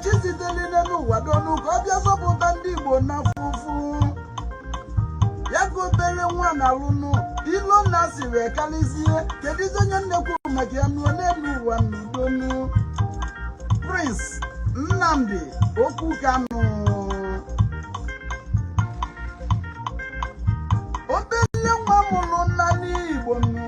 Chi ziteli n'elu ụwa donu ka ọ bịa zọpụta ndị Igbo n'afụfụ ya ka obere nwa na-alụnụ ilo na si wee karịzie. Kedụzi onye m na-ekwu maka ya nụọ n'elu ụwa n'udonu? Prince Nnamdi Okwu Kanu, obele nwa mụrụ n'ala Igbo nụ,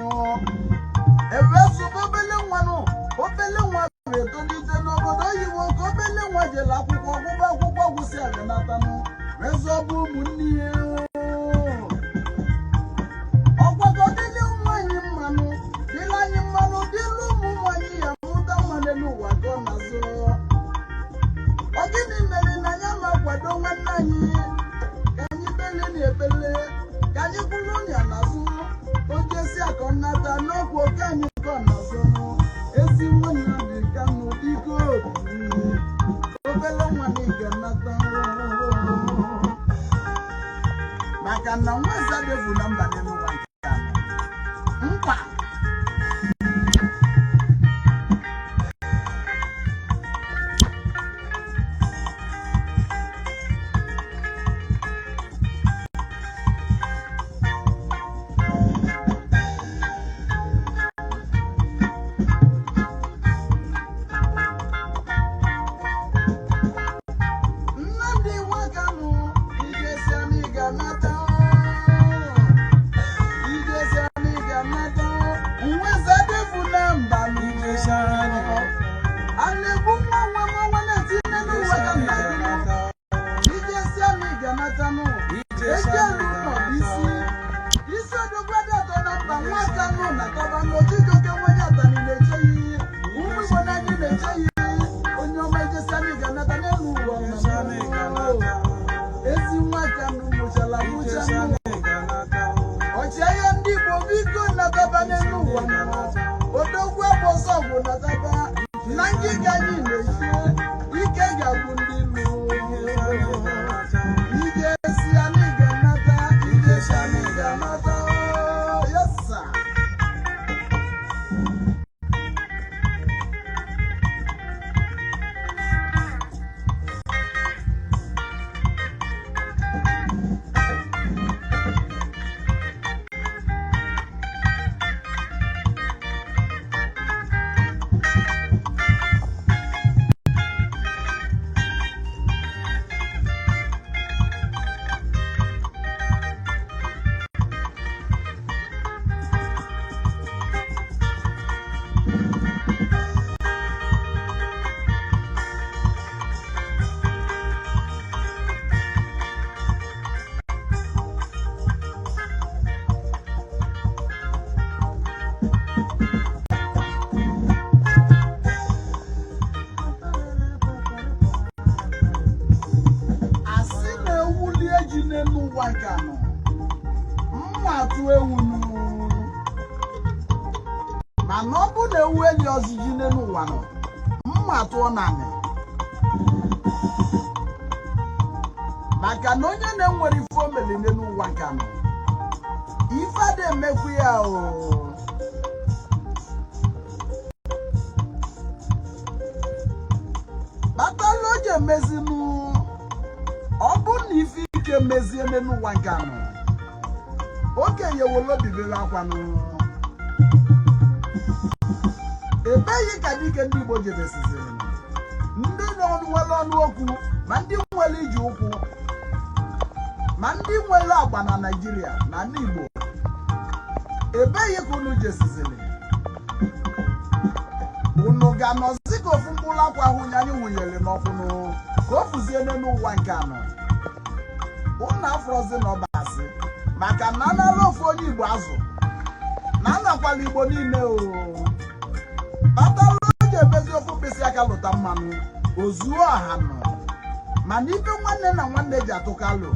ewezụga obele nwa nụ. Obele nwa wee tolite n'obodo oyibo ka obele nwa jere akwụkwọ, gụba akwụkwọ, gwụsị abenatanụ wee zọba ụmụnne ya. Ọkwa ka ọ dịlị ụmụ anyị mmanụ, dịlị anyị mmanụ, dịlị ụmụ ụmụ anyị ya mụta mmanụ n'ụwa ka ọ na-azụ. Ọ gịnị mere na anyị ama kwado nwanne anyị ka anyị bele na ebele, ka anyị kwụrụ ya n'azụ o jesi akọ nnata n'okwu oke anyị ka ọ na-azụ? Ezi nwanne dị Kanụ, biko, obele nwa na ị ga-anata, maka na nwa eze devu na mba n'elu ụwa nke anọ mkpa. Nnamdi Nwakanụ, ijesi anyị ga-anata, ijesi anyị ga-anata. Nweze devu na mba, a na-egbu nwa nwa m ọnwa na-etinye n'ụwa ka nna gị. Ijesi anyị ga-anatanụ. Ejelu ụlọ bụ isi isi odogwu atọ na mba. Nwa Kanụ na taba n'Ochijoke nwenye atani na-eche ya ihe. Ụmụ Igbo na anyị na-eche ya ihe. Onye ọma, ijesi anyị ga-anata n'elu ụwa. Ezi nwa Kanụ mụchala mụchanụ. Ọchịagha ndị Igbo, biko nataba n'elu ụwa. Odogwu agbọsọ bụ nataba na ngịga anyị na-eche ike ga-agwụ ndị ilu. Ijesi anyị ga-anata, ijesi anyị ga-anata. Yes sir. Asị na-ewuli eji n'elu ụwa nke anọ mma atụ ewu nụ, mana ọ bụ na ewu eli ojiji n'elu ụwa nọ mma tụọ naanị, maka na onye na-enwere ife omeli n'elu ụwa nke anọ, ife ada emekwu ya o. Kpatala o ji emezinụ, ọ bụrụ na ife ike mezie n'elu ụwa nke anọ, okenye were obi bere akwanụ. Ebeghị ka dike ndị Igbo jebesiziri, ndị nọ nwere ọnụ okwu, ma ndị nwere iji ụkwụ, ma ndị nwere agba na Naịjirịa na ndị Igbo, ebeghị ka unu jesiziri? Unu ga-anọzi ka ofu mkpụrụ akwa ahụ anyị wụnyere n'ọkụnụ ka o fuzie n'elu ụwa nke anọ. Unu afọrọzi na ọbasị maka na anara ofu onye Igbo azụ na anakwala Igbo niile o kpatara o ji emezi ofu mkpịsị aka lụta mmanụ ozuo ọha nọ. Mana ibe nwanne na nwanne ji atụkalụ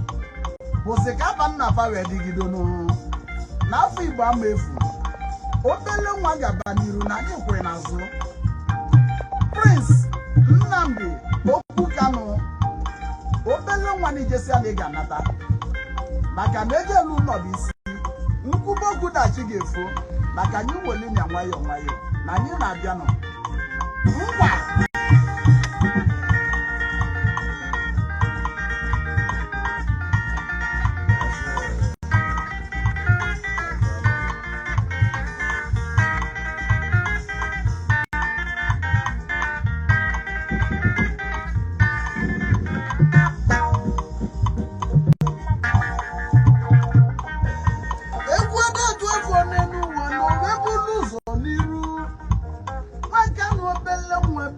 bụzi ka aba nna fa wee dịgidonu n'afọ Igbo ama efu. Obele nwa gaba n'iru na anyị kwere n'azụ. Prince Nnamdi Okwu Kanu, obele nwa na ijesi ala ị ga-anata, maka na ejelu ụlọ bụ isi nkwube okwu dachi ga-efo, maka anyị weli ya nwayọọ nwayọọ na anyị na-abịanụ. Ngwa.